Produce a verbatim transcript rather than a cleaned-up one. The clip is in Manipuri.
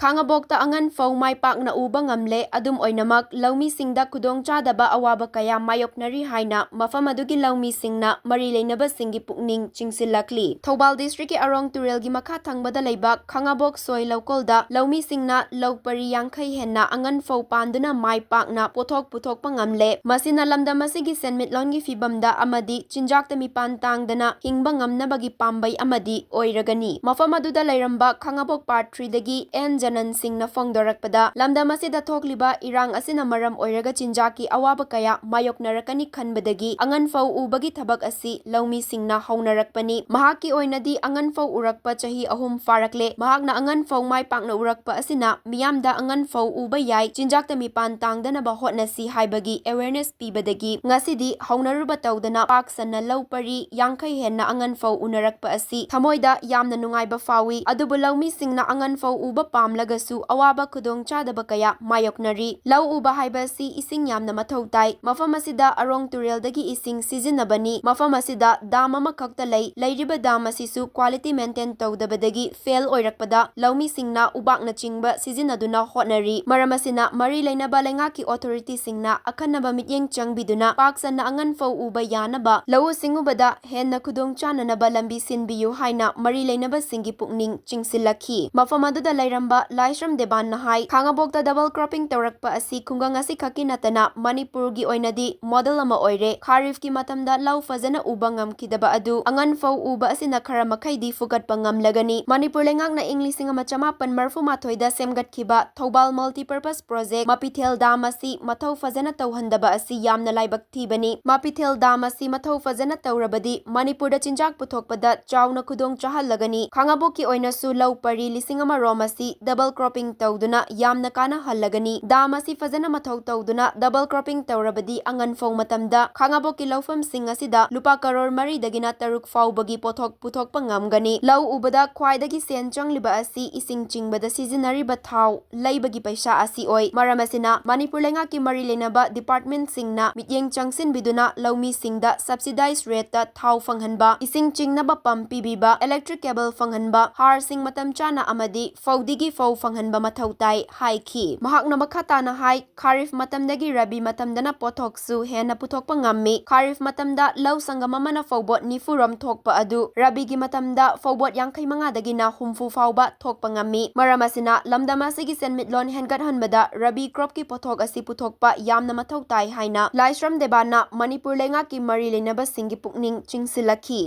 ꯈꯥꯉꯕꯣꯛꯇ ꯑꯉꯟ ꯐꯧ ꯃꯥꯏ ꯄꯥꯛꯅ ꯎꯕ ꯉꯝꯂꯦ꯫ ꯑꯗꯨꯝ ꯑꯣꯏꯅꯃꯛ, ꯂꯧꯃꯤꯁꯤꯡꯗ ꯈꯨꯗꯣꯡꯆꯥꯗꯕ ꯑꯋꯥꯕ ꯀꯌꯥ ꯃꯥꯌꯣꯛꯅꯔꯤ ꯍꯥꯏꯅ ꯃꯐꯝ ꯑꯗꯨꯒꯤ ꯂꯧꯃꯤꯁꯤꯡꯅ ꯃꯔꯤ ꯂꯩꯅꯕꯁꯤꯡꯒꯤ ꯄꯨꯛꯅꯤꯡ ꯆꯤꯡꯁꯤꯜꯂꯛꯂꯤ꯫ ꯊꯧꯕꯥꯜ ꯗꯤꯁꯇ꯭ꯔꯤꯛꯀꯤ ꯑꯔꯣꯡ ꯇꯨꯔꯦꯜꯒꯤ ꯃꯈꯥ ꯊꯪꯕꯗ ꯂꯩꯕ ꯈꯥꯉꯕꯣꯛ ꯁꯣꯏ ꯂꯧꯀꯣꯜꯗ ꯂꯧꯃꯤꯁꯤꯡꯅ ꯂꯧ ꯄꯔꯤ ꯌꯥꯡꯈꯩ ꯍꯦꯟꯅ ꯑꯉꯟ ꯐꯧ ꯄꯥꯟꯗꯨꯅ ꯃꯥꯏ ꯄꯥꯛꯅ ꯄꯣꯠꯊꯣꯛ ꯄꯨꯊꯣꯛꯄ ꯉꯝꯂꯦ꯫ ꯃꯁꯤꯅ ꯂꯝꯗꯝ ꯑꯁꯤꯒꯤ ꯁꯦꯟꯃꯤꯠꯂꯣꯟꯒꯤ ꯐꯤꯕꯝꯗ ꯑꯃꯗꯤ ꯆꯤꯟꯖꯥꯛꯇ ꯃꯤꯄꯥꯟ ꯇꯥꯡꯗꯅ ꯍꯤꯡꯕ ꯉꯝꯅꯕꯒꯤ ꯄꯥꯝꯕꯩ ꯑꯃꯗꯤ ꯑꯣꯏꯔꯒꯅꯤ꯫ ꯃꯐꯝ ꯑꯗꯨꯗ ꯂꯩꯔꯝꯕ ꯈꯥꯉꯕꯣꯛ ꯄꯥꯔꯠ ꯊ꯭ꯔꯤꯗꯒꯤ ꯑꯦꯟ ꯖꯅꯟ ꯁꯤꯡꯅ ꯐꯣꯡꯗꯣꯔꯛꯄꯗ, ꯂꯝꯗꯝ ꯑꯁꯤꯗ ꯊꯣꯛꯂꯤꯕ ꯏꯔꯥꯡ ꯑꯁꯤꯅ ꯃꯔꯝ ꯑꯣꯏꯔꯒ ꯆꯤꯟꯖꯥꯛꯀꯤ ꯑꯋꯥꯕ ꯀꯌꯥ ꯃꯥꯌꯣꯛꯅꯔꯛꯀꯅꯤ ꯈꯟꯕꯗꯒꯤ ꯑꯉꯟ ꯐꯧ ꯎꯕꯒꯤ ꯊꯕꯛ ꯑꯁꯤ ꯂꯧꯃꯤꯁꯤꯡꯅ ꯍꯧꯅꯔꯛꯄꯅꯤ꯫ ꯃꯍꯥꯛꯀꯤ ꯑꯣꯏꯅꯗꯤ ꯑꯉꯟ ꯐꯧ ꯎꯔꯛꯄ ꯆꯍꯤ ꯑꯍꯨꯝ ꯐꯥꯔꯛꯂꯦ꯫ ꯃꯍꯥꯛꯅ ꯑꯉꯟ ꯐꯧ ꯃꯥꯏ ꯄꯥꯛꯅ ꯎꯔꯛꯄ ꯑꯁꯤꯅ ꯃꯤꯌꯥꯝꯗ ꯑꯉꯟ ꯐꯧ ꯎꯕ ꯌꯥꯏ, ꯆꯤꯟꯖꯥꯛꯇ ꯃꯤꯄꯥꯟ ꯇꯥꯡꯗꯅꯕ ꯍꯣꯠꯅꯁꯤ ꯍꯥꯏꯕꯒꯤ ꯑꯦꯋꯦꯔꯅꯦꯁ ꯄꯤꯕꯗꯒꯤ ꯉꯁꯤꯗꯤ ꯍꯧꯅꯔꯨꯕ ꯇꯧꯗꯅ ꯄꯥꯛ ꯁꯟꯅ ꯂꯧ ꯄꯔꯤ ꯌꯥꯡꯈꯩ ꯍꯦꯟꯅ ꯑꯉꯟ ꯐꯧ ꯎꯅꯔꯛꯄ ꯑꯁꯤ ꯊꯃꯣꯏꯗ ꯌꯥꯝꯅ ꯅꯨꯡꯉꯥꯏꯕ ꯐꯥꯎꯏ꯫ ꯑꯗꯨꯕꯨ ꯂꯧꯃꯤꯁꯤꯡꯅ ꯑꯉꯟ ꯐꯧ ꯎꯕ ꯄꯥꯝꯂꯒꯁꯨ ꯑꯋꯥꯕ ꯈꯨꯗꯣꯡꯆꯥꯗꯕ ꯀꯌꯥ ꯃꯥꯌꯣꯛꯅꯔꯤ꯫ ꯂꯧ ꯎꯕ ꯍꯥꯏꯕ ꯑꯁꯤ ꯏꯁꯤꯡ ꯌꯥꯝꯅ ꯃꯊꯧ ꯇꯥꯏ꯫ ꯃꯐꯝ ꯑꯁꯤꯗ ꯑꯔꯣꯡ ꯇꯨꯔꯦꯜꯗꯒꯤ ꯏꯁꯤꯡ ꯁꯤꯖꯤꯟꯅꯕꯅꯤ꯫ ꯃꯐꯝ ꯑꯁꯤꯗ ꯗꯥꯝ ꯑꯃꯈꯛꯇ ꯂꯩ꯫ ꯂꯩꯔꯤꯕ ꯗꯥꯝ ꯑꯁꯤꯁꯨ ꯀ꯭ꯋꯥꯂꯤꯇꯤ ꯃꯦꯟꯇꯦꯟ ꯇꯧꯗꯕꯗꯒꯤ ꯐꯦꯜ ꯑꯣꯏꯔꯛꯄꯗ ꯂꯧꯃꯤꯁꯤꯡꯅ ꯎꯕꯥꯛꯅꯆꯤꯡꯕ ꯁꯤꯖꯤꯟꯅꯗꯨꯅ ꯍꯣꯠꯅꯔꯤ꯫ ꯃꯔꯝ ꯑꯁꯤꯅ ꯃꯔꯤ ꯂꯩꯅꯕ ꯂꯩꯉꯥꯛꯀꯤ ꯑꯣꯊꯣꯔꯤꯇꯤꯁꯤꯡꯅ ꯑꯈꯟꯅꯕ ꯃꯤꯠꯌꯦꯡ ꯆꯪꯕꯤꯗꯨꯅ ꯄꯥꯛ ꯁꯟꯅ ꯑꯉꯟ ꯐꯧ ꯎꯕ ꯌꯥꯅꯕ, ꯂꯧꯎ ꯁꯤꯡꯎꯕꯗ ꯍꯦꯟꯅ ꯈꯨꯗꯣꯡ ꯆꯥꯅꯅꯕ ꯂꯝꯕꯤ ꯁꯤꯟꯕꯤꯌꯨ ꯍꯥꯏꯅ ꯃꯔꯤ ꯂꯩꯅꯕꯁꯤꯡꯒꯤ ꯄꯨꯛꯅꯤꯡ ꯆꯤꯡꯁꯤꯜꯂꯛꯈꯤ꯫ ꯃꯐꯝ ꯑꯗꯨꯗ ꯂꯩꯔꯝꯕ ꯂꯥꯏꯁ꯭ꯔꯝ ꯗꯦꯕꯥꯟꯅ ꯍꯥꯏ, ꯈꯥꯉꯕꯣꯛꯇ ꯗꯕꯜ ꯀ꯭ꯔꯣꯞꯄꯤꯡ ꯇꯧꯔꯛꯄ ꯑꯁꯤ ꯈꯨꯡꯒꯪ ꯑꯁꯤꯈꯛꯀꯤ ꯅꯠꯇꯅ ꯃꯅꯤꯄꯨꯔꯒꯤ ꯑꯣꯏꯅꯗꯤ ꯃꯣꯗꯦꯜ ꯑꯃ ꯑꯣꯏꯔꯦ꯫ ꯈꯥꯔꯤꯐꯀꯤ ꯃꯇꯝꯗ ꯂꯧ ꯐꯖꯅ ꯎꯕ ꯉꯝꯈꯤꯗꯕ ꯑꯗꯨ ꯑꯉꯟ ꯐꯧ ꯎꯕ ꯑꯁꯤꯅ ꯈꯔ ꯃꯈꯩꯗꯤ ꯐꯨꯒꯠꯄ ꯉꯝꯂꯒꯅꯤ꯫ ꯃꯅꯤꯄꯨꯔ ꯂꯩꯉꯥꯛꯅ ꯏꯪ ꯂꯤꯁꯤꯡ ꯑꯃ ꯆꯃꯥꯄꯟ ꯃꯔꯐꯨ ꯃꯥꯊꯣꯏꯗ ꯁꯦꯝꯒꯠꯈꯤꯕ ꯊꯧꯕꯥꯜ ꯃꯜꯇꯤꯄꯔꯄꯁ ꯄ꯭ꯔꯣꯖꯦꯛ ꯃꯄꯤꯊꯦꯜ ꯗꯥꯝ ꯑꯁꯤ ꯃꯊꯧ ꯐꯖꯅ ꯇꯧꯍꯟꯗꯕ ꯑꯁꯤ ꯌꯥꯝꯅ ꯂꯥꯏꯕꯛ ꯊꯤꯕꯅꯤ꯫ ꯃꯄꯤꯊꯦꯜ ꯗꯥꯝ ꯑꯁꯤ ꯃꯊꯧ ꯐꯖꯅ ꯇꯧꯔꯕꯗꯤ ꯃꯅꯤꯄꯨꯔꯗ ꯆꯤꯟꯖꯥꯛ ꯄꯨꯊꯣꯛꯄꯗ ꯆꯥꯎꯅ ꯈꯨꯗꯣꯡ ꯆꯥꯍꯜꯂꯒꯅꯤ꯫ ꯈꯥꯉꯕꯣꯛꯀꯤ ꯑꯣꯏꯅꯁꯨ ꯂꯧ ꯄꯔꯤ ꯂꯤꯁꯤꯡ ꯑꯃ ꯔꯣꯝ ꯑꯁꯤ ꯗꯕꯜ ꯀ꯭ꯔꯣꯞꯄꯤꯡ ꯇꯧꯗꯨꯅ ꯌꯥꯝꯅ ꯀꯥꯟꯅꯍꯜꯂꯒꯅꯤ꯫ ꯗꯥꯝ ꯑꯁꯤ ꯐꯖꯅ ꯃꯊꯧ ꯇꯧꯗꯨꯅ ꯗꯕꯜ ꯀ꯭ꯔꯣꯞꯄꯤꯡ ꯇꯧꯔꯕꯗꯤ ꯑꯉꯟ ꯐꯧ ꯃꯇꯝꯗ ꯈꯥꯉꯕꯣꯛꯀꯤ ꯂꯧꯐꯝꯁꯤꯡ ꯑꯁꯤꯗ ꯂꯨꯄꯥ ꯀꯔꯣꯔ ꯃꯔꯤꯗꯒꯤꯅ ꯇꯔꯨꯛ ꯐꯥꯎꯕꯒꯤ ꯄꯣꯠꯊꯣꯛ ꯄꯨꯊꯣꯛꯄ ꯉꯝꯒꯅꯤ꯫ ꯂꯧ ꯎꯕꯗ ꯈ꯭ꯋꯥꯏꯗꯒꯤ ꯁꯦꯟ ꯆꯪꯂꯤꯕ ꯑꯁꯤ ꯏꯁꯤꯡ ꯆꯤꯡꯕꯗ ꯁꯤꯖꯤꯟꯅꯔꯤꯕ ꯊꯥꯎ ꯂꯩꯕꯒꯤ ꯄꯩꯁꯥ ꯑꯁꯤ ꯑꯣꯏ꯫ ꯃꯔꯝ ꯑꯁꯤꯅ ꯃꯅꯤꯄꯨꯔ ꯂꯩꯉꯥꯛꯀꯤ ꯃꯔꯤ ꯂꯩꯅꯕ ꯗꯤꯄꯥꯔꯠꯃꯦꯟꯠꯁꯤꯡꯅ ꯃꯤꯠꯌꯦꯡ ꯆꯪꯁꯤꯟꯕꯤꯗꯨꯅ ꯂꯧꯃꯤꯁꯤꯡꯗ ꯁꯕꯁꯤꯗꯥꯏꯖ ꯔꯦꯠꯇ ꯊꯥꯎ ꯐꯪꯍꯟꯕ, ꯏꯁꯤꯡ ꯆꯤꯡꯅꯕ ꯄꯝꯞ ꯄꯤꯕꯤꯕ, ꯏꯂꯦꯛꯇ꯭ꯔꯤꯛ ꯀꯦꯕꯜ ꯐꯪꯍꯟꯕ, ꯍꯥꯔꯁꯤꯡ ꯃꯇꯝ ꯆꯥꯅ ꯑꯃꯗꯤ ꯐꯧꯗꯤꯒꯤ ꯄꯧ ꯐꯪꯍꯟꯕ ꯃꯊꯧ ꯇꯥꯏ ꯍꯥꯏꯈꯤ꯫ ꯃꯍꯥꯛꯅ ꯃꯈꯥ ꯇꯥꯅ ꯍꯥꯏ, ꯈꯥꯔꯤꯐ ꯃꯇꯝꯗꯒꯤ ꯔꯕꯤ ꯃꯇꯝꯗꯅ ꯄꯣꯠꯊꯣꯛꯁꯨ ꯍꯦꯟꯅ ꯄꯨꯊꯣꯛꯄ ꯉꯝꯃꯤ꯫ ꯈꯥꯔꯤꯐ ꯃꯇꯝꯗ ꯂꯧ ꯁꯪꯒꯝ ꯑꯃꯅ ꯐꯧꯕꯣꯠ ꯅꯤꯐꯨ ꯔꯣꯝ ꯊꯣꯛꯄ ꯑꯗꯨ ꯔꯕꯤꯒꯤ ꯃꯇꯝꯗ ꯐꯧꯕꯣꯠ ꯌꯥꯡꯈꯩ ꯃꯉꯥꯗꯒꯤꯅ ꯍꯨꯝꯐꯨ ꯐꯥꯎꯕ ꯊꯣꯛꯄ ꯉꯝꯃꯤ꯫ ꯃꯔꯝ ꯑꯁꯤꯅ ꯂꯝꯗꯝ ꯑꯁꯤꯒꯤ ꯁꯦꯟꯃꯤꯠꯂꯣꯟ ꯍꯦꯟꯒꯠꯍꯟꯕꯗ ꯔꯕꯤ ꯀ꯭ꯔꯣꯞꯀꯤ ꯄꯣꯠꯊꯣꯛ ꯑꯁꯤ ꯄꯨꯊꯣꯛꯄ ꯌꯥꯝꯅ ꯃꯊꯧ ꯇꯥꯏ ꯍꯥꯏꯅ ꯂꯥꯏꯁ꯭ꯔꯝ ꯗꯦꯕꯥꯟꯅ ꯃꯅꯤꯄꯨꯔ ꯂꯩꯉꯥꯛꯀꯤ ꯃꯔꯤ ꯂꯩꯅꯕꯁꯤꯡꯒꯤ ꯄꯨꯛꯅꯤꯡ ꯆꯤꯡꯁꯤꯜꯂꯛꯈꯤ꯫